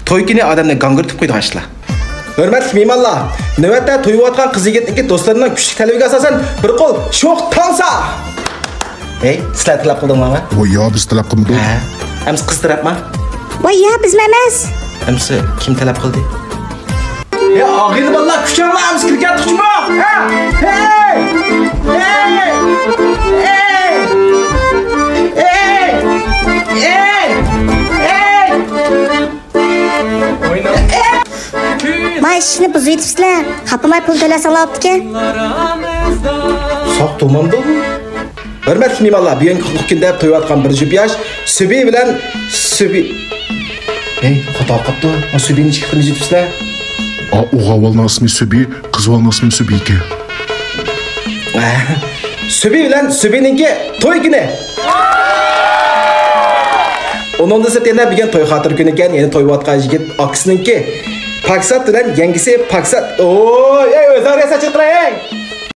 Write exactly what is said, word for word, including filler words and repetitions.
توي كۈنى ئادەمنى گاڭگىرىتىپ قويىدىغان ئىشلار. ھۆرمەتلىك مېھمانلار، نۆۋەتتە تويۇۋاتقان قىز يىگىتنىڭكى دوستلىرىنىڭ كۈچلۈك تەلىپىگە ئاساسەن بىر قول شوخ تالسا. ھەي، سىلەر تەلەپ قىلدىڭلارمۇ؟ ۋاي يا، بىز تەلەپ قىلمىدۇق. ھە. ئەمسە قىز تەلەپمۇ؟ ۋاي يا، بىزمۇ ئەمەس. ئەمسە كىم تەلەپ قىلدى؟ ھەي، ئاغىنە بالىلار، كۈچەڭلار، ئەمسە كىرگەن تۇقچىمۇ؟ ھە؟ ھەي! ھەي! ھەي! ھەي! ھەي! ھەي! مانا ئىشىكنى بۇزۇۋېتىپسىلەر. خاپىماي پۇل تۆلەسەڭلار بوپتىكەن. ساق تۇرمامدۇ؟ ھۆرمەتلىك مېھمانلار، بۈگۈنكى قۇتلۇق كۈندە تويۇۋاتقان بىر جۈپ ياش سۈبى بىلەن سۈبى. ھەي، خاتا قاپتۇ. ما سۈبىنى ئىككى قېتىم يېزىپسىلەر. ئا، ئوغۇل بالىنىڭ ئىسمى سۈبى، قىز بالىنىڭ ئىسمى سۈبى ئىكەن. سۈبى بىلەن سۈبىنىڭكى توي كۈنى. ئۇنىڭدىن سىرت يەنە بۈگۈن توي خاتىرە كۈنى ئىكەن، يەنە تويۇۋاتقان يىگىت ئاكىسىنىڭكى پاكىزات بىلەن يەڭگىسى پاكىزات. ئوي، ئەي، ئۆزۈڭ رەسەت چىقىراي، ئەي.